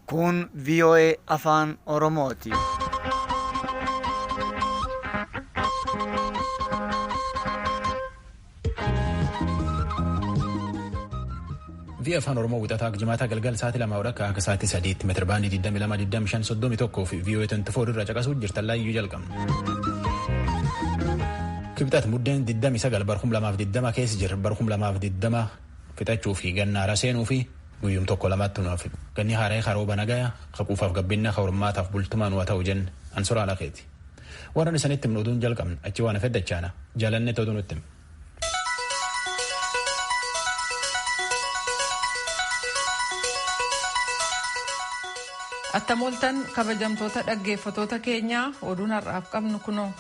Kun VOA Afaan Oromooti. VOA Afaan Oromoo wixataa jimaataa galgal sa'aatii 2 akka akka sa'aatii 3tti meetira baandii 22 25 31 fi VOA 24 irraa caqasuu jirtan laayyuu jalqabna. Kibxat muddeen 29 bar 2020 keessa jira bar 2020 fixachuu fi ganna haaraa seenuu fi guyyum tokko lamatti nuuf ganni haaree karooba nagaya haquufaaf gabbinna hormaataaf bultumaan waa ta'u jenne ansoraa lakeeti. Warreen isanitti himnu oduun jalqabna achi waan feddachaana jaalanne oduu nutti hima. Attam ooltan kabajamtoota dhaggeeffatoota keenyaa, oduun har'aaf qabnu kunoo.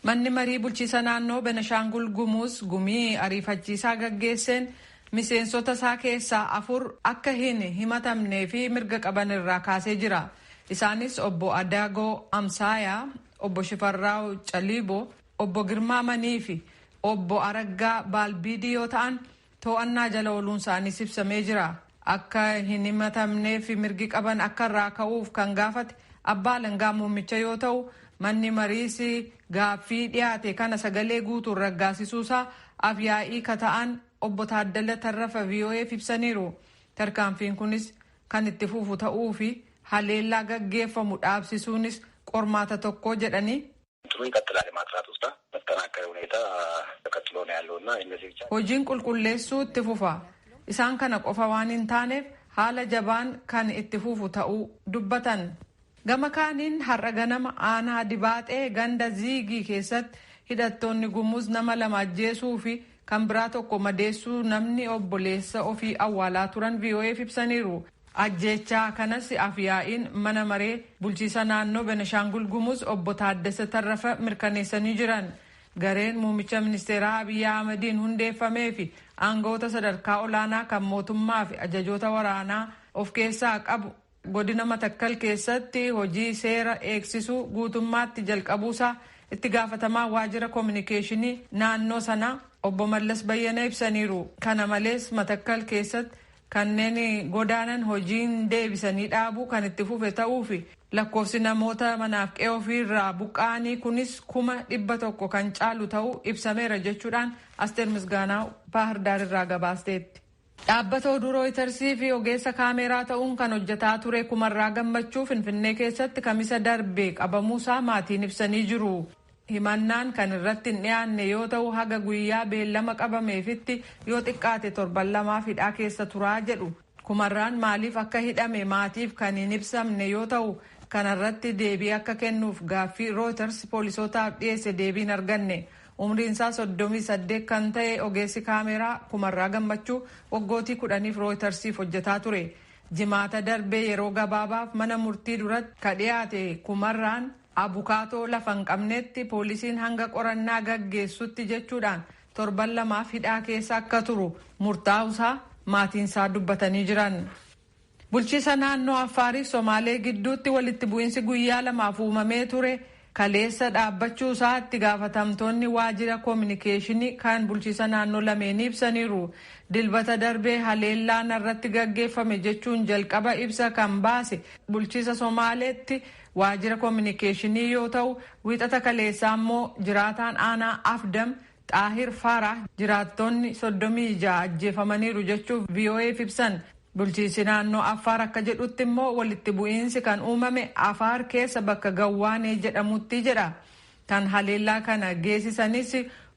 Manni marii bulchiisa naannoo Benashaangul Gumuuz gumii ariifachiisaa gaggeesseen miseensota isaa keessaa afur akka hin himatamnee fi mirga qaban irraa kaasee jira. Isaanis obbo Adaagoo Amsaayaa, obbo Shifarraaw Caliiboo, obbo Girmaa Manii fi obbo Araggaa Baalbiidii yoo ta'an, to'annaa jala ooluun isaaniis ibsamee jira. Akka hin himatamnee fi mirgi qaban akka irraa ka'uuf kan gaafate abbaa alangaa muummicha yoo ta'u, manni mariis gaaffii dhiyaate kana sagalee guutuun raggaasisuusaa afyaa'ii ka ta'an obbo Taaddala Tarrafa VOAf ibsaniiru. Tarkaanfiin kunis kan itti fufu ta'uu fi haleellaa gaggeeffamu dhaabsisuunis qormaata tokko jedhanii. እንትኑ ይቀጥላል። የማጥራቱ ስራ በተጠናከረ ሁኔታ ተቀጥሎ ነው ያለው እና እነዚህ ብቻ Hojiin qulqulleessuu itti fufa. Isaan kana qofa waan hin taaneef haala jabaan kan itti fufu ta'uu dubbatan. Gama kaaniin har'a ganama aanaa Dibaaxee ganda Ziigii keessatti hidhattoonni Gumuz nama lama ajjeesuu fi kan biraa tokko madeessuu namni obboleessa ofii awwaalaa turan VOAf ibsaniiru. Ajjeechaa kanas afyaa'iin mana maree bulchiisa naannoo Benashaangul Gumuz obbo Taaddasa Tarrafa mirkaneessanii jiran. Gareen muummicha ministeeraa Abiyyi Ahmadiin hundeeffamee fi aangawoota sadarkaa olaanaa kan mootummaa fi ajajoota waraanaa of keessaa qabu godina Matakkal keessatti hojii seera eegsisuu guutummaatti jalqabuusaa itti gaafatamaa waajjira koominikeeshinii naannoo sanaa obbo Mallas Bayyana ibsaniiru. Kana malees Matakkal keessatti kanneen godaanan hojiin deebisanii dhaabuu kan itti fufe ta'uu fi lakkoofsi namoota manaaf qe'ee ofiirraa buqqa'anii kunis 100,000 kan caalu ta'uu ibsameera jechuudhaan Asteer Misgaanaa Baahirdaar irraa gabaasteetti. Dhaabbata oduu Rooyitarsii fi ogeessa kaameeraa ta'uun kan hojjetaa ture Kumarraa Gammachuu Finfinnee keessatti Kamisa darbe qabamuusaa maatiin ibsanii jiru. Himannaan kan irratti hin dhiyaanne yoo ta'u, haga guyyaa beellama qabameefitti yoo xiqqaate torban 2f hidhaa keessa turaa jedhu. Kumarraan maaliif akka hidhame maatiif kan hin ibsamne yoo ta'u, kanarratti deebii akka kennuuf gaaffii Reuters poolisootaaf dhiyeesse deebiin arganne. Umriin isaa 38 kan ta'e ogeessi kaameeraa Kumarraa Gammachuu waggootii 10f Reutersiif hojjetaa ture. Jimaata darbee yeroo gabaabaaf mana murtii duratti ka dhiyaate Kumarraan abukaatoo lafa hin qabnetti poolisiin hanga qorannaa gaggeessutti jechuudhaan torban 2f hidhaa keessa akka turu murtaa'usaa maatiinsaa dubbatanii jiran. Bulchiisa naannoo Affaarii Somaalee gidduutti walitti bu'iinsi guyyaa 2f uumamee ture kaleessa dhaabbachuu isaa itti gaafatamtoonni waajjira koominikeeshinii kan bulchiisa naannoo lameenii ibsaniiru. Dilbata darbee haleellaan irratti gaggeeffame jechuun jalqaba ibsa kan baase bulchiisa Somaaleetti waajjira koominikeeshinii yoo ta'u, wiixata kaleessaa immoo jiraataan aanaa Afdam Xaahir Faraa jiraattonni 36 ajjeefamaniiru jechuuf VOAf ibsan. Bulchiinsi naannoo Affaar akka jedhutti immoo walitti bu'iinsi kan uumame Afaar keessa bakka Gawwaanee jedhamutti jedha. Kan haleellaa kana geessisanis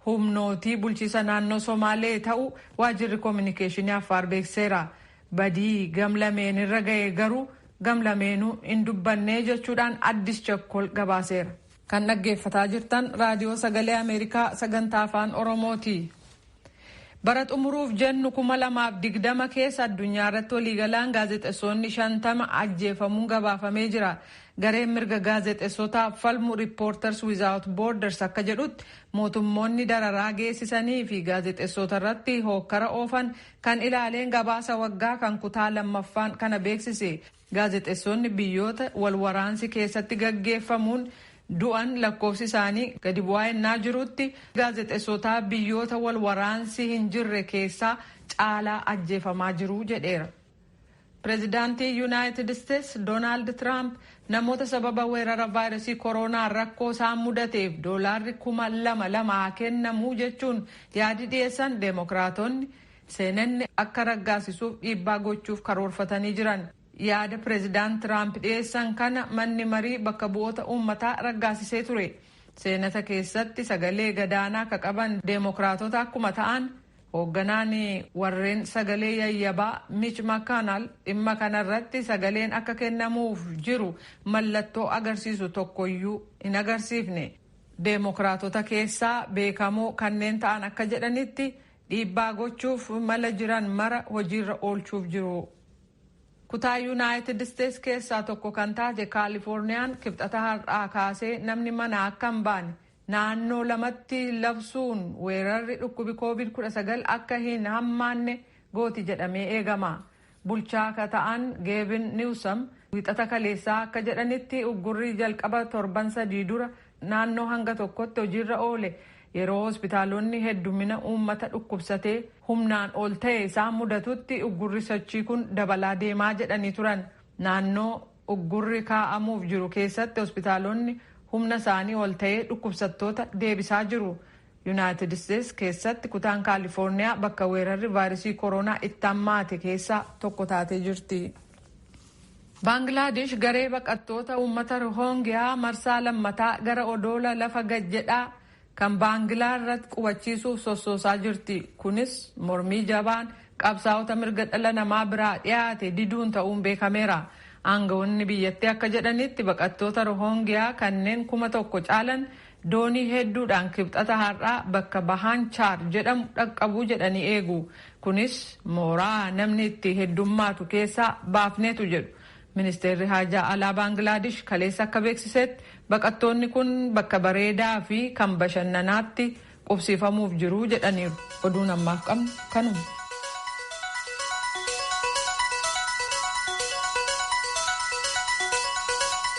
humnootii bulchiisa naannoo Somaalee ta'u waajjirri koominikeeshinii Affaar beekseera. Badii gamlameen irra ga'e garuu gamlameenuu hin dubbannee jechuudhaan Addis Chakkol gabaaseera. Kan dhaggeeffataa jirtan Raadiyoo Sagalee Ameerikaa sagantaa Afaan Oromooti. Bara xumuruuf jennu 2020 keessa addunyaa irratti waliigalaan gaazexeessonni 50 ajjeefamuun gabaafamee jira. Gareen mirga gaazexeessotaaf falmu Reporters Without Borders akka jedhutti, mootummoonni dararaa geessisanii fi gaazexeessota irratti hookkara oofan kan ilaaleen gabaasa waggaa kan kutaa lammaffaan kana beeksise. Gaazexeessonni biyyoota wal waraansi keessatti gaggeeffamuun du'an lakkoofsi isaanii gadi bu'aa ennaa jirutti gaazexeessootaa biyyoota wal waraansi hin jirre keessaa caalaa ajjeefamaa jiru jedheera. Pireezidaantii Yuunaayitid Isteets Doonaald Tiraamp namoota sababa weerara vaayirasii koronaa rakkoo isaan mudateef doolaarri 2,000 kennamuu jechuun yaadi dhiyeessan deemokiraatonni seenanni akka raggaasisuuf dhiibbaa gochuuf karoorfatanii jiran. Yaada pireezidaant Tiraamp dhiyeessan kana manni marii bakka bu'oota uummataa raggaasisee ture. Seenata keessatti sagalee gadaanaa akka qaban deemokiraatota akkuma ta'an, hoogganaan warreen sagalee yayyabaa Mitch McConnell dhimma kanarratti sagaleen akka kennamuuf jiru mallattoo agarsiisu tokkoyyuu hin agarsiifne. Deemokiraatota keessaa beekamoo kanneen ta'an akka jedhanitti, dhiibbaa gochuuf mala jiran mara hojiirra oolchuuf jiru. Kutaa Yuunaayitid Isteets keessaa tokko kan taate Kaalifoorniyaan Kibxata har'aa kaasee namni mana akka hin baane naannoo lamatti labsuun weerarri dhukkubi COVID-19 akka hin hammaanne gooti jedhamee eegama. Bulchaa akka ta'an Geevin Niwsam Wixata kaleessaa akka jedhanitti, uggurrii jalqaba torban 3 dura naannoo hanga tokkotti hojiirra oole yeroo hospitaalonni heddumina uummata dhukkubsatee humnaan ol ta'e isaan mudatutti uggurri sochii kun dabalaa deemaa jedhanii turan. Naannoo uggurri kaa'amuuf jiru keessatti hospitaalonni humna isaanii ol ta'ee dhukkubsattoota deebisaa jiru. Yuunaayitid Isteets keessatti kutaan Kaalifoorniyaa bakka weerarri vaayiresii koronaa itti hammaate keessaa tokko taatee jirti. Baangilaadesh garee baqattoota uummata Rohingiyaa marsaa lammataa gara odoola lafa gajjedhaa kan Baangilaa irratti qubachiisuuf sossoosaa jirti. Kunis mormii jabaan qabsaa'ota mirga dhala namaa biraa dhiyaate diduun ta'uun beekameera. Aangawoonni biyyattii akka jedhanitti, baqattoota Rohingiyaa kanneen 1000 caalan doonii hedduudhaan Kibxata har'aa bakka Bahaanchaar jedhamu dhaqqabuu jedhanii eegu. Kunis mooraa namni itti heddummaatu keessaa baafneetu jedhu. Ministeerri haajaa alaa Baangilaadesh kaleessa akka beeksisetti, baqattoonni kun bakka bareedaa fi kan bashannanaatti qubsiifamuuf jiru jedhaniiru. Oduun ammaaf qabnu kanuma.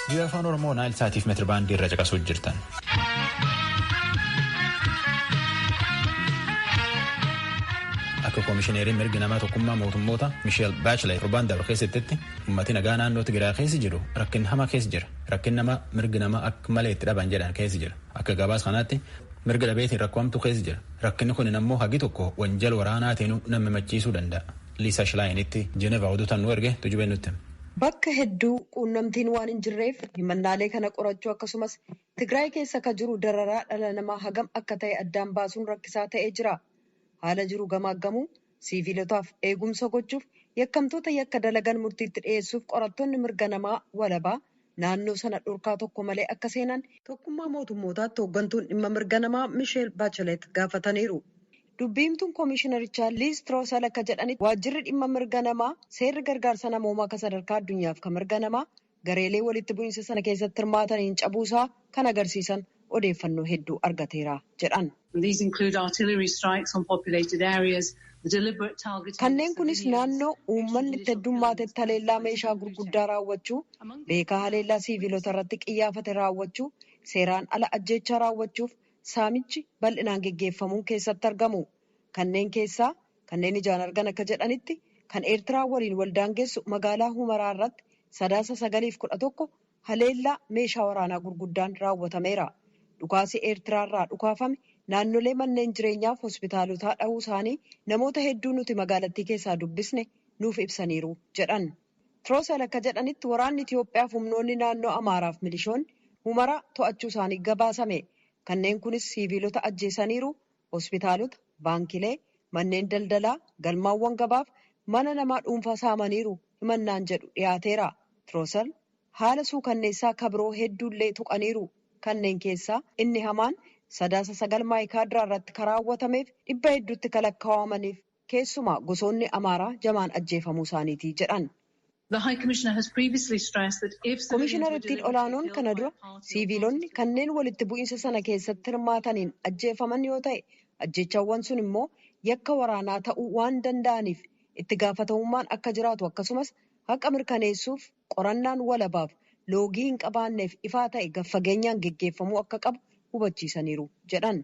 VOA Afaan Oromoo Naayil Saatiif meetira baandii irra caqasuu jirtan. Akka koomishineeriin mirgi namaa Tokkummaa Mootummoota Misheel Bachelet torbaan dabre keessatti, uummati nagaa naannoo Tigraay keessa jiru rakkin hamaa keessa jira. Rakkin nama mirgi namaa akka malee itti dhaban jedhan keessa jira. Akka gabaas kanaatti mirga dhabeetiin rakkoo hamtuu keessa jira. Rakkinni kun ammoo hagi tokko wanjal waraanaatiin nama machiisuu danda'a. Liisa Shilaayinitti Jenevaa oduu nu erge, Tujubee nutti. Bakka hedduu quunnamtiin waan hin jirreef himannaalee kana qorachuu, akkasumas Tigraay keessa akka jiru dararaa dhala namaa hagam akka ta'e addaan baasuun rakkisaa ta'ee jira. Haala jiru gamaaggamuu, siiviilotaaf eegumsa gochuuf, yakkamtoota yakka dalagan murtiitti dhiyeessuuf qorattoonni mirga namaa walabaa naannoo sana dhorkaa tokko malee akka seenan Tokkummaa Mootummootaatti hooggantuun dhimma mirga namaa Misheel Baachelet gaafataniiru. Dubbiimtuun koomishinarichaa Liiz Tiroosal akka jedhanitti, waajjirri dhimma mirga namaa seerri gargaarsa namoomaa akka sadarkaa addunyaaf kan mirga namaa gareelee walitti bu'iinsa sana keessatti hirmaataniin cabuusaa kan agarsiisan odeeffannoo hedduu argateera jedhan. Kanneen kunis naannoo uummanni itti heddumaatetti haleellaa meeshaa gurguddaa raawwachuu, beekaa haleellaa siiviilota irratti qiyyaafate raawwachuu, seeraan ala ajjeechaa raawwachuuf saamichi bal'inaan geggeeffamuun keessatti argamu. Kanneen keessaa kanneen ijaan argan akka jedhanitti, kan Eertiraa waliin waldaangeessu magaalaa Humaraa irratti Sadaasa 9f 11 haleellaa meeshaa waraanaa gurguddaan raawwatameera. Dhukaasii Eertiraarraa dhukaafame naannolee manneen jireenyaaf hospitaalotaa dha'uu isaanii namoota hedduu nuti magaalattii keessaa dubbisne nuuf ibsaniiru jedhan. Tiroosal akka jedhanitti, waraanni Itoophiyaaf humnoonni naannoo Amaaraaf milishoonni Humaraa to'achuu isaanii gabaasame. Kanneen kunis siiviilota ajjeesaniiru, hospitaalota, baankilee, manneen daldalaa, galmaawwan gabaaf mana namaa dhuunfaa saamaniiru himannaan jedhu dhiyaateera. Tiroosal haala suukanneessaa kabiroo hedduullee tuqaniiru. Kanneen keessaa inni hamaan Sadaasa 9 Maayikaadiraa irratti kan raawwatameef dhibba hedduutti kan lakkaawamaniif keessumaa gosoonni Amaaraa jamaan ajjeefamuu isaaniiti jedhan. Komishiinarittiin olaanoon kana dura siiviilonni kanneen walitti bu'iinsa sana keessatti hirmaataniin ajjeefaman yoo ta'e, ajjeechawwan sun immoo yakka waraanaa ta'uu waan danda'aniif itti gaafatamummaan akka jiraatu, akkasumas haqa mirkaneessuuf qorannaan walabaaf loogii hin qabaanneef ifaa ta'e gaffageenyaan geggeeffamuu akka qabu hubachiisaniiru jedhan.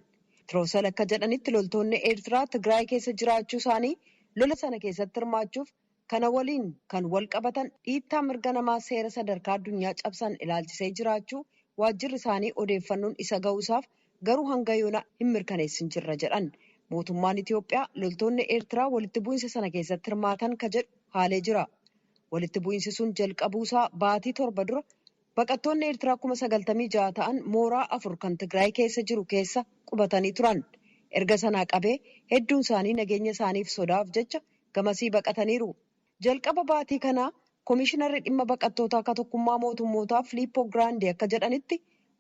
Tiroosel akka jedhanitti loltoonni Eertiraa Tigraay keessa jiraachuu isaanii lola sana keessatti hirmaachuuf kana waliin kan wal qabatan dhiittaa mirga namaa seera sadarkaa addunyaa cabsan ilaalchisee jiraachuu waajjirri isaanii odeeffannoon isa ga'uusaaf garuu hanga yoona hin mirkaneessin jirra jedhan. Mootummaan Itiyoophiyaa loltoonni Eertiraa walitti bu'insa sana keessatti hirmaatan ka jedhu haalee jira. Walitti bu'insi sun jalqabuusaa baatii 7 dura baqattoonni Eertiraa 96,000 ta'an mooraa 4 kan Tigraay keessa jiru keessa qubatanii turan. Erga sanaa qabee hedduun isaanii nageenya isaaniif sodaaf jecha gamasii baqataniiru. Jalqaba baatii kanaa Komishinarri dhimma baqattootaa akka tokkummaa mootummootaa Filiippoo Giraandee akka jedhanitti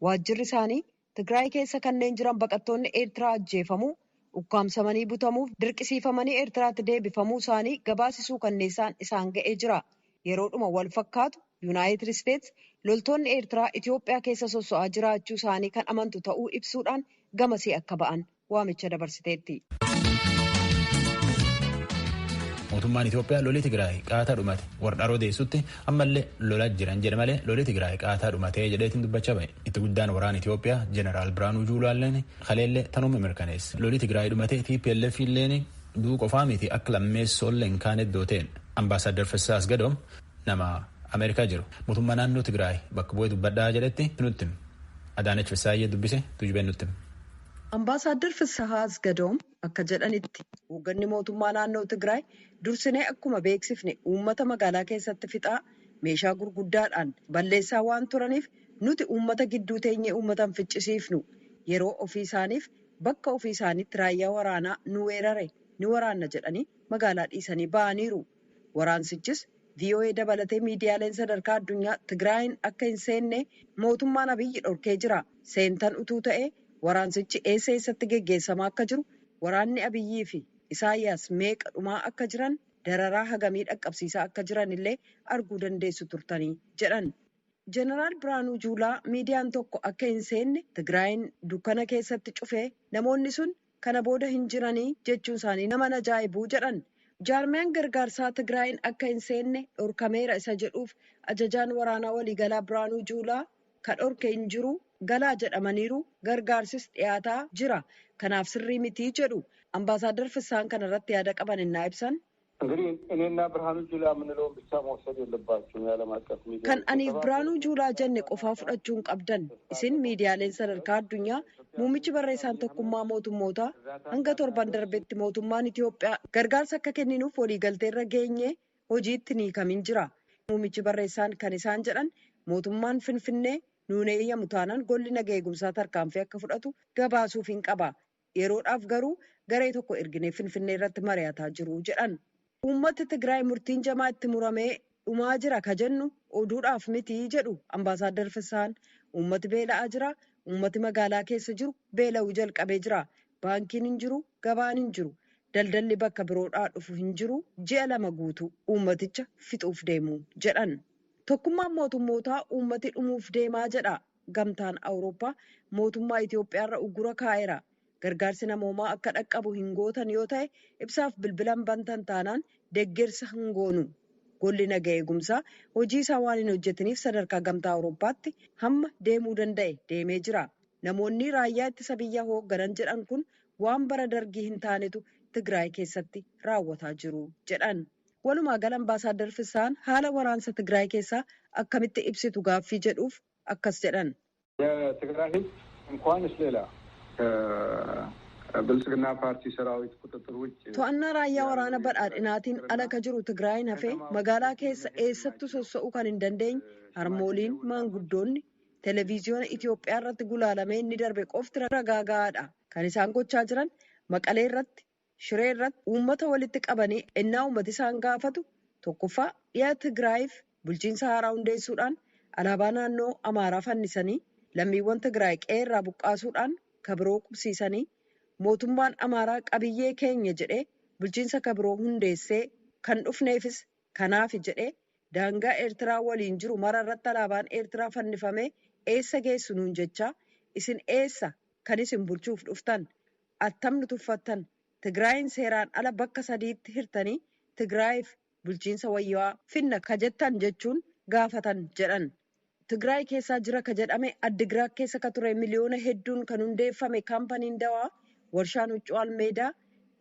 waajjirri isaanii Tigraay keessa kanneen jiran baqattoonni Eertiraa ajjeefamuu, ukkaamsamanii butamuuf dirqisiifamanii Eertiraatti deebifamuu isaanii gabaasisuu kanneessaan isaan ga'ee jira. Yeroodhuma wal fakkaatu Yuunaayitid Isteets loltoonni Eertiraa Itiyoophiyaa keessa sosso'aa jiraachuu isaanii kan amantu ta'uu ibsuudhaan gamasii akka ba'an waamicha dabarsiteetti. Mootummaan Itiyoophiyaa lolii Tigraay qaataa dhumate warra odeessutti ammallee lolaa jiran jedhe malee lolii Tigraay qaataa dhumatee jedheetiin dubbachaa bahe. Itti guddaan waraana Itiyoophiyaa Jeneraal Biraanuu Juulaalleen kaleellee tanuma mirkaneesse. Lolii Tigraay dhumate TPLF illeen duu qofaa miti akka lammeessoollee hin kaane iddoo ta'een. Ambaasaadder Fissaa Asgadoom nama Ameerikaa jiru. Mootummaa naannoo Tigraay bakka bu'ee dubbadhaa jedhetti nutti. Adaanech Fissaayyee dubbise tujubeen nutti. Ambaasaadder Fissaa Asgadoom akka jedhanitti hoogganni mootummaa naannoo Tigraay dursinee akkuma beeksifne uummata magaalaa keessatti fixaa meeshaa gurguddaadhaan balleessaa waan turaniif nuti uummata gidduu teenyee uummata hin ficcisiifnu yeroo ofii isaaniif bakka ofii isaaniitti raayyaa waraanaa nu weerare ni waraanna jedhanii magaalaa dhiisanii ba'aniiru. Waraansichis VOA dabalatee miidiyaaleen sadarkaa addunyaa Tigraayin akka hin seenne mootummaan Abiyyi dhorkee jira. Seentan utuu ta'ee waraansichi eessa eessatti geggeessamaa akka jiru waraanni Abiyyii fi Isaayyaas meeqa dhumaa akka jiran dararaa hagamii dhaqqabsiisaa akka jiran illee arguu dandeessu turtanii jedhan. Jeneraal Biraanuu Juulaa miidiyaan tokko akka hin seenne Tigraayin dukkana keessatti cufee namoonni sun kana booda hin jiranii jechuun isaanii nama ajaa'ibuu jedhan. Jaarmiyaan gargaarsaa Tigraayin akka hin seenne dhorkameera isa jedhuuf ajajaan waraanaa waliigalaa Biraanuu Juulaa ka dhorke hin jiru galaa jedhamaniiru gargaarsis dhiyaataa jira. Kanaaf sirrii mitii jedhu Ambaasaadar Fissaan kanarratti yaada qaban innaa ibsan. እንግዲህ እኔና ብርሃኑ ጁላ የምንለውን ብቻ መውሰድ የለባችሁም። የዓለም አቀፍ ሚዲያ Kan aniif Biraanuu Juulaa jenne qofaa fudhachuu hin qabdan. Isin miidiyaaleen sadarkaa addunyaa muummichi barreessaan tokkummaa mootummootaa hanga torban darbetti mootummaan Itiyoophiyaa gargaarsa akka kenninuuf waliigalteerra geenye hojiitti ni kamin jira. Muummichi barreessaan kan isaan jedhan mootummaan Finfinnee nuun eeyyamu taanaan golli naga eegumsaa tarkaanfii akka fudhatu gabaasuuf hin qaba. Yeroodhaaf garuu garee tokko erginee Finfinnee irratti mari'ataa jiru jedhan. Uummati Tigraay murtiin jamaa itti muramee dhumaa jira ka jennu oduudhaaf miti jedhu Ambaasaadar Fissaan. Uummati beela'aa jira. Uummati magaalaa keessa jiru beela'uu jalqabee jira. Baankiin hin jiru, gabaan hin jiru, daldalli bakka biroodhaa dhufu hin jiru. Ji'a 2 guutuu uummaticha fixuuf deemu jedhan. Tokkummaan mootummootaa uummati dhumuuf deemaa jedha. Gamtaan Awurooppaa mootummaa Itiyoophiyaarra uggura kaa'eera. Gargaarsi namoomaa akka dhaqqabu hin gootan yoo ta'e ibsaaf bilbilan bantan taanaan deeggarsa hin goonu. Golli naga eegumsaa hojii isaa waan hin hojjetiniif sadarkaa gamtaa Awurooppaatti hamma deemuu danda'e deemee jira. Namoonni raayyaa ittisa biyyaa hoogganan jedhan kun waan bara dargii hin taanetu Tigraay keessatti raawwataa jiru jedhan. Walumaa gala Ambaasaadar Fissaan haala waraansa Tigraay keessaa akkamitti ibsitu gaaffii jedhuuf akkas jedhan. የትግራይ ህዝብ እንኳንስ ሌላ ከብልጽግና ፓርቲ ሰራዊት ቁጥጥር ውጭ To'annaa raayyaa waraana badhaadhinaatiin ala ka jiru Tigraayin hafee magaalaa keessa eessattuu sossa'uu kan hin dandeenye harmooliin maanguddoonni televiziyoona Itiyoophiyaa irratti gulaalamee inni darbe qofti ragaa ga'aadha. Kan isaan gochaa jiran Maqalee irratti, Shiree irratti uummata walitti qabanii ennaa uummati isaan gaafatu tokkoffaa dhiya Tigraayiif bulchiinsa haaraa hundeessuudhaan alaabaa naannoo Amaaraa fannisanii lammiiwwan Tigraay qe'ee irraa buqqaasuudhaan kabiroo qubsiisanii mootummaan Amaaraa qabiyyee keenya jedhee bulchiinsa kabiroo hundeessee kan dhufneefis kanaaf jedhee daangaa Eertiraa waliin jiru mara irratti alaabaan Eertiraa fannifamee eessa geessu nuun jechaa isin eessa kan isin bulchuuf dhuftan attam nu tuffattan Tigraayin seeraan ala bakka sadiitti hirtanii Tigraayiif bulchiinsa wayyaa finna ka jettan jechuun gaafatan jedhan. Tigraay keessaa jira ka jedhame Addigiraat keessa ka ture miliyoona hedduun kan hundeeffame kaampaniin dawaa warshaan huccuu Almeedaa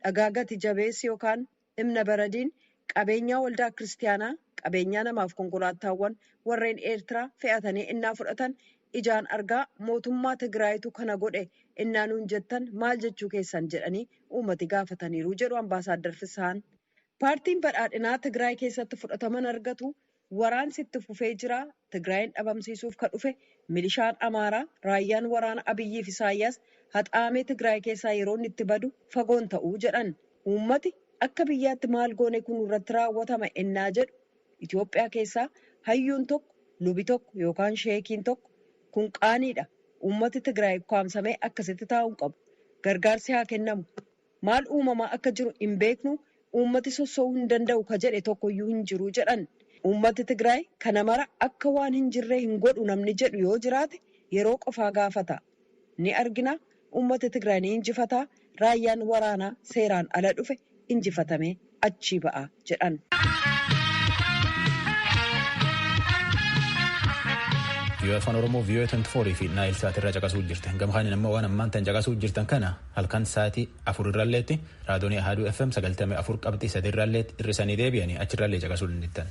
dhagaa gati jabeessi yookaan imna baradiin qabeenyaa waldaa kiristaanaa qabeenyaa namaaf konkolaataawwan warreen Eertiraa fe'atanii innaa fudhatan ijaan argaa mootummaa Tigraayitu kana godhe innaa nuun jettan maal jechuu keessan jedhanii uummati gaafataniiru jedhu ambaasaaddar Fisahaan. Paartiin badhaadhinaa Tigraay keessatti fudhataman argatu waraansi itti fufee jira. Tigraayin dhabamsiisuuf ka dhufe milishaan Amaaraa raayyaan waraana Abiyyiif Isaayyaas haxaamee Tigraay keessaa yeroo inni itti badu fagoon ta'uu jedhan. Uummati akka biyyaatti maal goone kun irratti raawwatama ennaa jedhu Itoophiyaa keessaa hayyuun tokko lubi tokko yookaan sheekiin tokko kun qaaniidha. Uummati Tigraay ukkaamsamee akkasitti taa'uu qabu. Gargaarsi haa kennamu. Maal uumamaa akka jiru hin beeknu. Uummati sossoo'uu hin danda'u ka jedhe tokkoyyuu hin jiru jedhan. Uummati Tigraay kana mara akka waan hin jirree hin godhu namni jedhu yoo jiraate yeroo qofaa gaafata. Ni argina uummati Tigraay ni injifataa raayyaan waraanaa seeraan ala dhufe injifatamee achii ba'a jedhan. VOA Afaan Oromoo VOA 24 fi Naayil Saat irraa caqasuu jirtan. Gama kaaniin ammoo waan ammaan tan caqasuu jirtan kana halkan sa'aatii 4 irralleetti raadiyoonii Ahaduu FM 94.3 irralleetti hir'isanii deebi'anii achirrallee caqasuu dandeettan.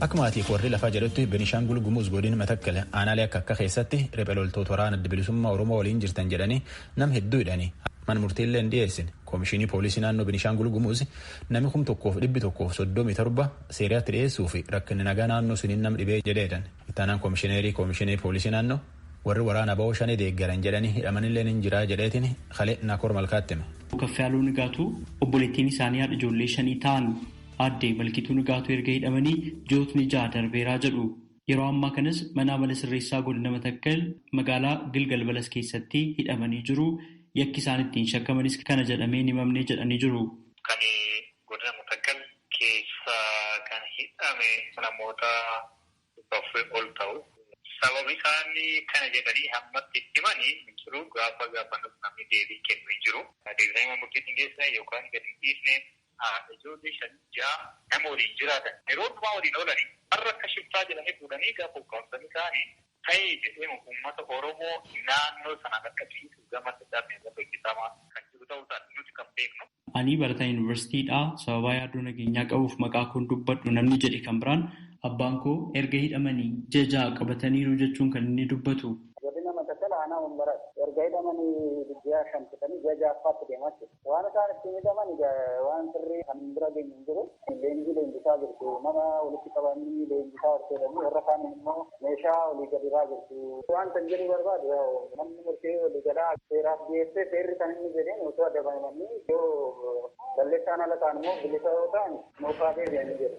Akka maatiif warri lafaa jedhutti Benishaangul Gumuz godina Matakkala aanaalee akka akka keessatti riphee loltoota waraana adda bilisummaa Oromoo waliin jirtan jedhanii nam hedduu hidhanii mana murtiillee hin dhiyeessine. Koomishinii poolisii naannoo Benishaangul Gumuz namni 1137 seeraatti dhiyeessuu fi rakkinni nagaa naannoo suniin nam dhibee jedheedhan. Ittaanaan koomishineerii koomishinii poolisii naannoo warri waraana ba'oo shanii deeggaran jedhanii hidhamanillee hin jiraa jedheetiin kalee Nakoor Malkaatti hime. Kaffiyaaluu Nigaatuu obboleettiin isaanii haadha ijoollee 5 ta'an Aaddee Malkituu Nigaatuu erga hidhamanii ji'ootni 6 darbeeraa jedhu. Yeroo ammaa kanas mana amala sirreessaa godina Matakkal magaalaa Gilgal Balas keessatti hidhamanii jiru. Yakki isaan ittiin shakkamanis kana jedhamee hin himamne jedhanii jiru. Kan godina Matakkal keessa kan hidhame namoota 400 ol ta'u. Sababi isaan kana jedhanii hammatti himanii hin jiru. Gaafa gaafa namni deebii kennu hin jiru. Deebisanii mana murtiitti hin geessine yookaan gadi hin dhiisne ijoollee 5, 6 nama waliin jiraatan yeroo hundumaa waliin oolanii har'a akka shiftaa jedhanii fuudhanii gaafa ukkaamsanii ta'anii ta'ee jedhee uummata Oromoo naannoo sana qaqqabsiisuuf gama adda hojjetamaa kan jiru ta'uu isaati nuti kan beeknu. Ani barataa yuunivarsiitiidha. Sababa yaaddoo nageenyaa qabuuf maqaa koon dubbadhu namni jedhe kan biraan abbaan koo erga hidhamanii ji'a 6 qabataniiru jechuun kan inni dubbatu. Godina Matakkal aanaa Wambaraati. Erga hidhamanii ji'a 5 fixanii ji'a 6ffaatti deemaa jiru. Waan isaan ittiin hidhaman waan sirrii kan bira geenyu hin jiru. Leenjii leenjisaa jirtu. Nama walitti qabanii leenjisaa horteedhanii warra kaaniin immoo meeshaa olii gadiraa jirtu. Waan kan jedhu barbaadu namni murtee olii galaa seeraaf dhiyeessee seerri kan inni jedheen osoo adabamanii yoo balleessaan ala ta'an immoo bilisa yoo ta'an moofaa deebi'anii jiru.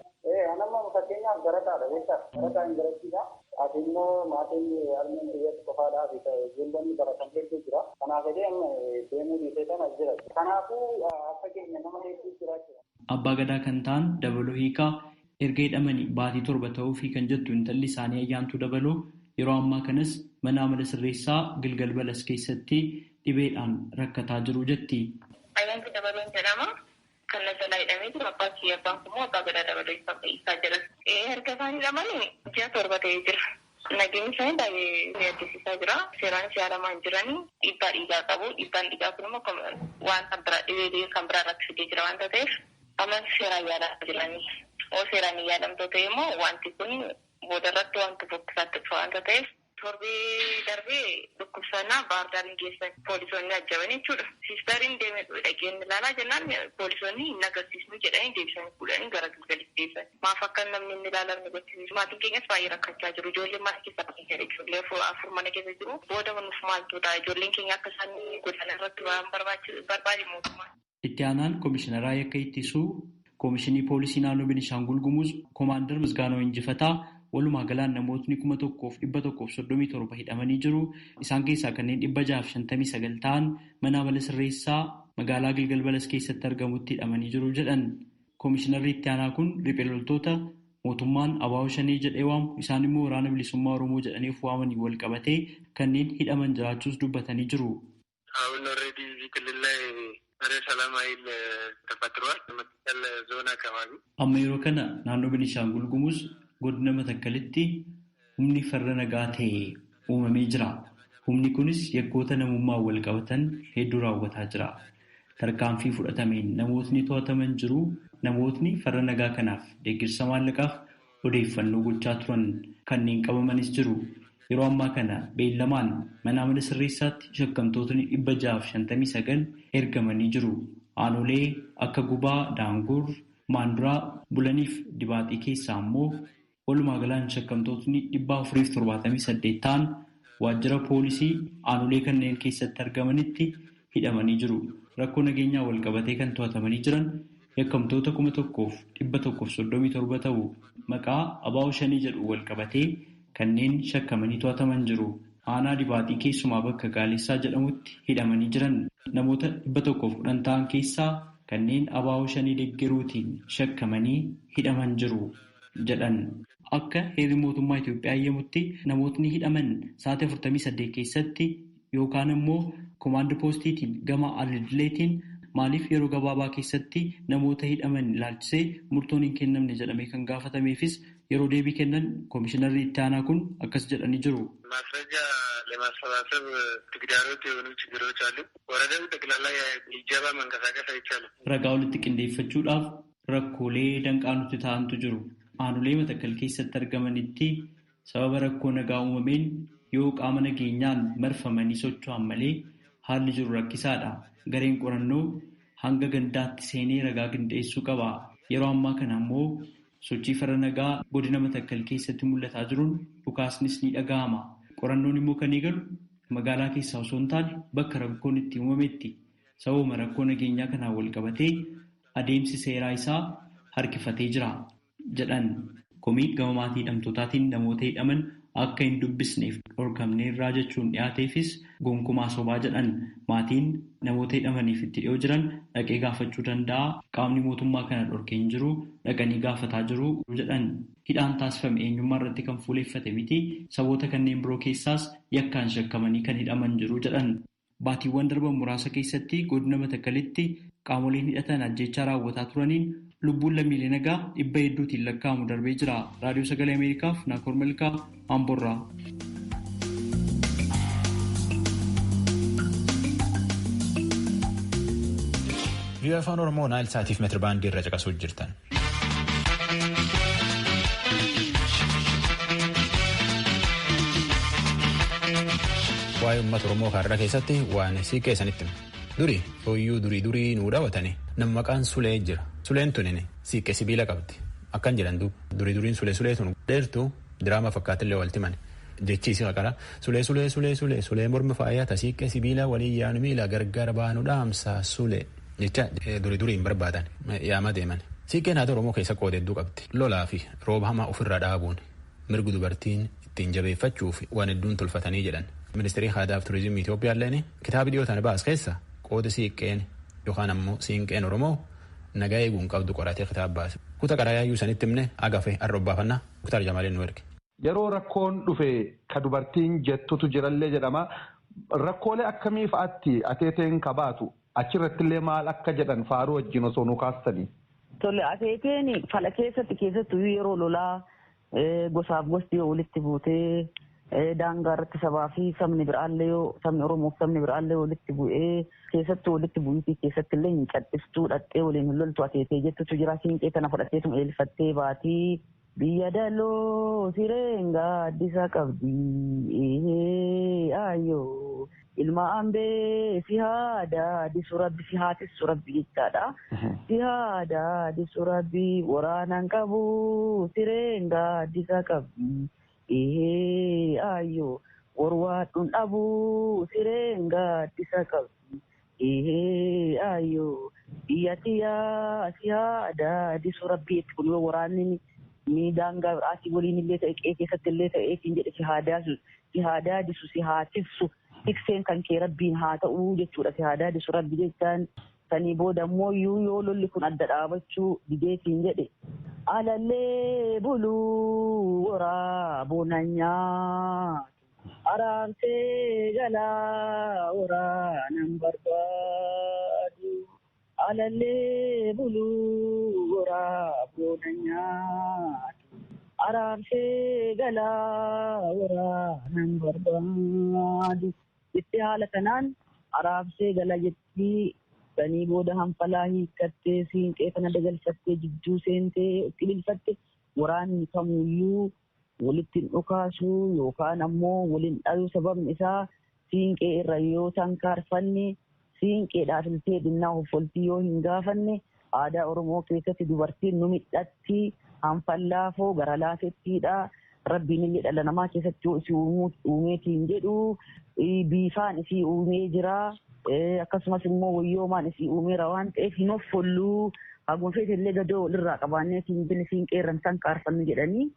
Anamma fakkeenyaaf barataadha beektaa barataa hin barachiidha. Ati immoo maatiin harmeen biyyatti qofaadhaa fi ijoollonni baratan hedduu jira. Kanaaf jedhee amma deemuu dhiisee kan as jira. Kanaafuu akka keenya nama hedduu jira jechuudha. Abbaa Gadaa kan ta'an Dabaloo Hiikaa erga hidhamanii baatii 7 ta'uufii kan jettu intalli isaanii Ayyaantuu Dabaloo yeroo ammaa kanas mana amala sirreessaa Gilgal Balas keessatti dhibeedhaan rakkataa jiru jetti. Ayyaantuu Dabaloon jedhama. Kan na jalaa hidhamee jiru abbaa kiyya abbaan kun abbaa gadaa dabaloo isaa jira. Erga isaan hidhamanii ji'a 7 ta'ee jira. Nageenyi isaanii baay'ee yaaddessisaa jira. Seeraanis yaalamaa hin jiranii dhiibbaa dhiigaa qabu. Dhiibbaan dhiigaa kun immoo waan kan biraa dhibee kan biraa irratti fidee jira waanta ta'eef amma seeraan yaalamaa jiranii. Yoo seeraan hin yaalamtoo ta'e immoo wanti kun booda irratti wanti fokkisaatti dhufa waanta ta'eef torbee darbee dhukkubsannaa baardaariin geessan poolisoonni ajjabanii jechuudha. Siistariin deemee dhageenye ilaalaa jennaan poolisoonni hin agarsiisnu jedhanii deebisanii fuudhanii gara Gilgalitti deebisan. Maaf akka namni hin ilaalamne gochisiisu. Maatiin keenyas baay'ee rakkachaa jiru. Ijoolleen mana keessa jira. Ijoollee 4 mana keessa jiru. Booda nuuf maaltu ta'a? Ijoolleen keenya akka isaan godaana irratti waan barbaade mootummaa. Itti aanaan Komishineraa yakka ittisuu Komishinii Poolisii Naannoo Benishaangul Gumuz Komaandar Misgaanoo Injifataa walumaa galaan namootni 1137 hidhamanii jiru. Isaan keessaa kanneen 659 ta'an mana amala sirreessaa magaalaa Gilgal Balas keessatti argamutti hidhamanii jiru jedhan. Komishinarri itti aanaa kun riphee loltoota mootummaan ABO Shanee jedhee waamu isaan immoo waraana bilisummaa Oromoo jedhaniif waamanii wal qabatee kanneen hidhaman jiraachuus dubbatanii jiru. ሰላም ኃይል ተፈጥሯል። መተከል ዞን አካባቢ Amma yeroo kana naannoo Beenishaangul Gumuz godina Matakkalitti humni farra nagaa ta'e uumamee jira. Humni kunis yakkoota namummaan wal qabatan hedduu raawwataa jira. Tarkaanfii fudhatameen namootni to'ataman jiru. Namootni farra nagaa kanaaf deeggarsa maallaqaaf odeeffannoo gochaa turan kanneen qabamanis jiru. Yeroo ammaa kana beellamaan mana amala sirreessaatti shakkamtootni 659 ergamanii jiru. Aanolee akka Gubaa, Daangur, Maanduraa, Bulaniif Dibaaxii keessaa immoo walumaa galaan shakkamtootni 478 ta'an waajjira poolisii aanolee kanneen keessatti argamanitti hidhamanii jiru. Rakkoo nageenyaa wal qabatee kan to'atamanii jiran yakkamtoota 1137 ta'u maqaa abaa'oo shanii jedhu wal qabatee kanneen shakkamanii to'ataman jiru. Aanaa Dibaaxii keessumaa bakka Gaalessaa jedhamutti hidhamanii jiran namoota 110 ta'an keessaa kanneen abaa'oo shanii deeggaruutiin shakkamanii hidhaman jiru jedhan. Akka heerri mootummaa Itoophiyaa eeyyamutti namootni hidhaman sa'aatii 48 keessatti yookaan immoo koomaand poostiitiin gama al-idileetiin maaliif yeroo gabaabaa keessatti namoota hidhaman ilaalchisee murtoon hin kennamne jedhamee kan gaafatameefis yeroo deebii kennan koomishinarri itti aanaa kun akkas jedhanii jiru. ማስረጃ ለማሰባሰብ ተግዳሮት የሆኑ ችግሮች አሉ። ወረዳው ጠቅላላ ሊጀባ መንቀሳቀስ አይቻልም። Ragaa walitti qindeeffachuudhaaf rakkoolee danqaa nuti ta'antu jiru. Aanolee Matakkal keessatti argamanitti sababa rakkoo nagaa uumameen yoo qaama nageenyaan marfamanii socho'an malee haalli jiru rakkisaadha. Gareen qorannoo hanga gandaatti seenee ragaa qindeessuu qaba. Yeroo ammaa kana immoo sochii farra nagaa godina Matakkal keessatti mul'ataa jiruun dhukaasnis ni dhaga'ama. Qorannoon immoo kan eegalu magaalaa keessaa osoo hin taane bakka rakkoon itti uumametti. Sababuma rakkoo nageenyaa kanaan wal qabatee adeemsi seeraa isaa harkifatee jira jedhan. Komii gama maatii hidhamtootaatiin namoota hidhaman akka hin dubbisneef dhorkamneerraa jechuun dhiyaateefis gonkumaa sobaa jedhan. Maatiin namoota hidhamaniif itti dhiyoo jiran dhaqee gaafachuu danda'a. Qaamni mootummaa kana dhorkee hin jiru dhaqanii gaafataa jiru jedhan. Hidhaan taasifame eenyummaa irratti kan fuuleeffate miti. Saboota kanneen biroo keessaas yakkaan shakkamanii kan hidhaman jiru jedhan. Baatiiwwan darban muraasa keessatti godina Matakkalitti qaamoleen hidhatan ajjeechaa raawwataa turaniin lubbuun lammiilee nagaa dhibba hedduutiin lakkaa'amu darbee jira. Raadiyoo Sagalee Ameerikaaf Naakoor Malkaa Amboorraa. Viiyoo Afaan Oromoo Naayil Saatiif meetira baandii irra caqasuu jirtan. Waa'ee uummata Oromoo kaarraa keessatti waan siiqqee isanitti himu. Duri ooyyuu durii durii nuu daawwatani nama maqaan Sulee jira. Suleen tunin siiqqee sibiila qabdi. Akkan jedhan duuba durii duriin sulee sulee tun dheertuu diraama fakkaatillee walti mane. Jechi isii maqara sulee sulee sulee sulee sulee morma faayaa ta siiqqee sibiila walii yaanu miila gargar baanu dhaamsa sulee jecha durii duriin barbaadan yaama deeman. Siiqqeen haata Oromoo keessa qooda hedduu qabdi. Lolaa fi rooba hamaa ofirraa dhaabuun mirgi dubartiin ittiin jabeeffachuuf waan hedduun tolfatanii jedhan. Ministeerri aadaa fi turizimii Itoophiyaa illeen kitaaba dhiyoo tana baas keessa qooda siiqqeen yookaan ammoo siinqeen Oromoo nagaa eeguun qabdu qoratee kitaaba baase. Kutaa qaraayyuu sanitti himne agafe arrobbaafannaa Muktaar Jamaaleen nu erge. Yeroo rakkoon dhufe ka dubartiin jettutu jirallee jedhama. Rakkoolee akkamii fa'aatti ateeteen kabaatu achirrattillee maal akka jedhan faaruu wajjin osoo nu kaastanii. Tole ateeteen fala keessatti keessattuu yeroo lolaa gosaaf gosti yoo walitti buutee daangaa irratti sabaa fi sabni biraallee yoo sabni Oromoo fi sabni biraallee walitti bu'ee keessattuu walitti bu'iitii keessatti illee hin cadhistuu dhaqxee waliin hin loltu ateetee jettutu jira. Siinqee tana fudhatteetuma eelfattee baatii biyya daloo sireen gaaddisa qabdi ayyoo ilma ambee si haada disu rabbi si haatissu rabbi jechaadha. Si haada disu rabbi waraanaan qabu sireen gaaddisa qabdi. Ehee ayyoo warwaadhuun dhabuu sireen gaaddisa qabdi. Ehee ayyoo biyya tiyyaa si haada disu rabbi itti kun yoo waraanni ni daangaa biraatii waliin illee ta'e qe'ee keessatti illee ta'e siin jedhe si haa daadisu si haa tiksu tikseen kan kee rabbiin haa ta'uu jechuudha si haa daadisu rabbi jechaan sanii booda immoo yoo lolli kun adda dhaabachuu dideetiin jedhe alallee buluu waraabona nyaatu araamsee galaa waraanan barbaadu. Alallee buluu waraaboo nyaatu. Araarsee galaa waraanaan barbaadu. Jettee haala kanaan araarsee gala jettii sanii booda hanfalaa hiikkattee siinqee kana dagalfattee jidduu seentee itti ililfatte waraanni kamuyyuu walitti hin dhukaasuu yookaan ammoo waliin dhayuu sababni isaa siinqee irra yoo tankaarfanne siinqeedhaaf iltee dhinnaa hoffoltii yoo hin gaafanne aadaa Oromoo keessatti dubartiin nu midhatti hanfallaafoo gara laafettiidha. Rabbiin illee dhala namaa keessatti yoo isii uumeetiin jedhu biifaan isii uumee jira. Akkasumas immoo wayyoomaan isii uumeera waan ta'eef hin hoffolluu. Haguma feete illee gadoo walirraa qabaanneetiin binni siinqee irra tankaarfannu jedhanii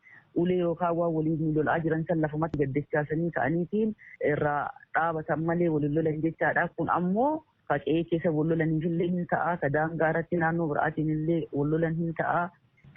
ulee yookaan waan waliin lolaa jiran san lafumatti gaddachaasanii ka'aniitiin irraa dhaabatan malee waliin lolan jechaadha. Kun ammoo qe'ee keessa wal lolaniif illee hin ta'a. Ka daangaa irratti naannoo biraatiin illee wal lolan hin ta'a.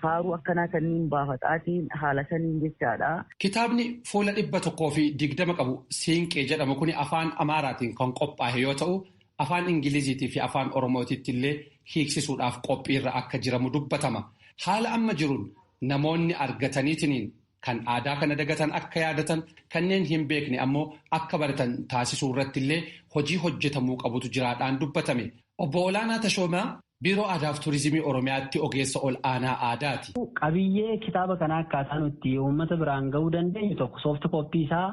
Faaruu akkanaa kanneen baafataatiin haala saniin jechaadha. Kitaabni fuula 120 qabu Siinqee jedhamu kun afaan Amaaraatiin kan qophaa'e yoo ta'u, afaan Ingiliziitii fi afaan Oromootiitti illee hiiksisuudhaaf qophiirra akka jiramu dubbatama. Haala amma jiruun namoonni argataniitiin kan aadaa kana dagatan akka yaadatan kanneen hin beekne ammoo akka baratan taasisuu irratti illee hojii hojjetamuu qabutu jiraadhaan dubbatame. Obbo Olaanaa Tashoomaa Biiroo Aadaaf Turizimii Oromiyaatti ogeessa ol aanaa aadaati. Qabiyyee kitaaba kanaa akkaataa nuti uummata biraan gahuu dandeenyu tokko soofti kooppii isaa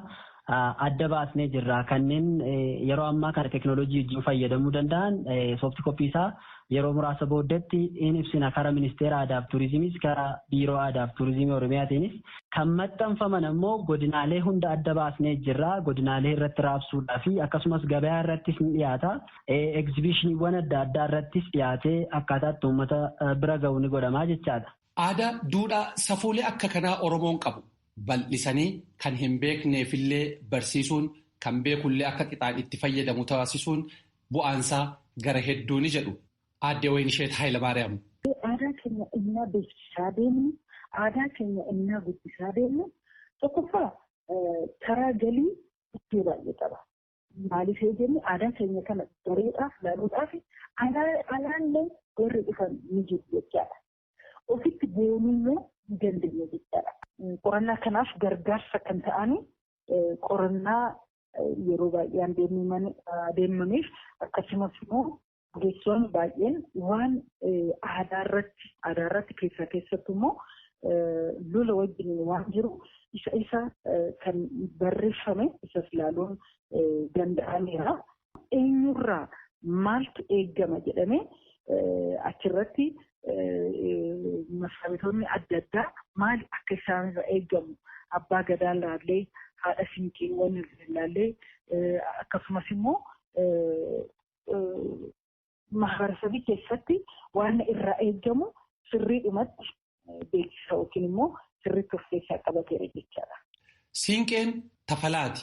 adda baasnee jirra. Kanneen yeroo ammaa kana teekinooloojii wajjin fayyadamuu danda'an soofti kooppii isaa yeroo muraasa booddeetti in ibsina karaa ministeera aadaaf turizimiis karaa biiroo aadaaf turizimii Oromiyaatiinis kan maxxanfaman ammoo godinaalee hunda adda baasnee jirra. Godinaalee irratti raabsuudhaa fi akkasumas gabayaa irrattis ni dhiyaata. Egzibishiniiwwan adda addaa irrattis dhiyaatee akkaataa itti uummata bira gahu ni godhamaa jechaadha. Aadaa, duudhaa, safuulee akka kanaa Oromoon qabu bal'isanii kan hin beekneefillee barsiisuun kan beekullee akka qixaan itti fayyadamu taasisuun bu'aansaa gara hedduu ni jedhu. Aadde Wayinisheet Hayilamaariyaam. Aadaa keenya innaa beeksisaa deemnu, aadaa keenya innaa guddisaa deemnu, tokkoffaa karaa galii iddoo baay'ee qaba. Maaliif yoo jenne aadaa keenya kana bareedaaf ilaaluudhaaf alaallee warri dhufan ni jiru jechaadha. Ofitti boonuu immoo ni dandeenya jechaadha. Qorannaa kanaaf gargaarsa kan ta'an qorannaa yeroo baay'ee adeemameef akkasumas immoo ogeessonni baay'een waan aadaa irratti keessattuu immoo lola wajjin waan jiru isa kan barreeffame isas ilaaluun danda'ameera. Eenyurraa maaltu eegama jedhamee achirratti masaabitoonni adda addaa maal akka isaanirraa eegamu abbaa gadaa ilaallee haadha siinqeewwan ilaallee akkasumas immoo mahabarsabii keessatti waan irraa eegamu sirriidhumatti beeksisa yookiin immoo sirriitti of keessaa qabateera jechaadha. Siinqeen tafalaati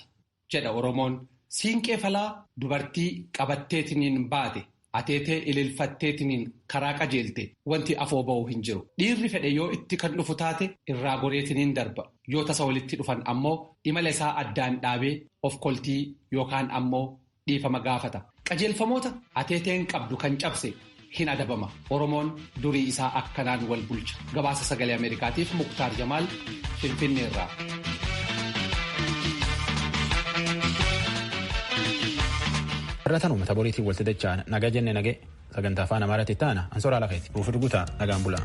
jedha Oromoon. Siinqee falaa dubartii qabatteetiniin baate ateetee ililfatteetiniin karaa qajeelte wanti afoo ba'u hin jiru. Dhiirri fedhe yoo itti kan dhufu taate irraa goreetiniin darba. Yoo tasa walitti dhufan ammoo imala isaa addaan dhaabee of koltii yookaan ammoo dhiifama gaafata. Qajeelfamoota ateeteen qabdu kan cabse hin adabama. Oromoon durii isaa akkanaan wal bulcha. Gabaasa sagalee Ameerikaatiif Muktaar Jamaal Finfinneerraa. Irra uummata boriitiin walitti dacha'an nagaa jenne nagee sagantaa afaan Amaaraatti taana ansoraa lafeeti ruufi dhugutaa nagaan bulaa.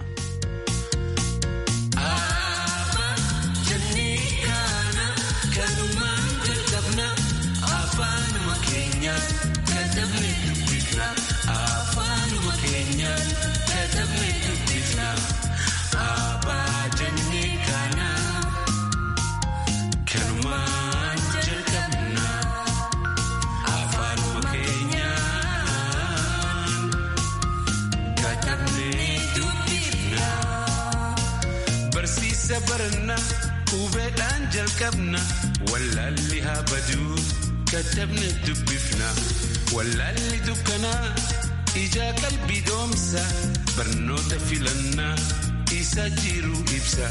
Barsiisa barannaa hubeedhaan jalqabna wallaalli haa baduu katabne dubbifna wallaalli dukkanaa ijaa qalbii doomsa barnoota filannaa isa jiru ibsa.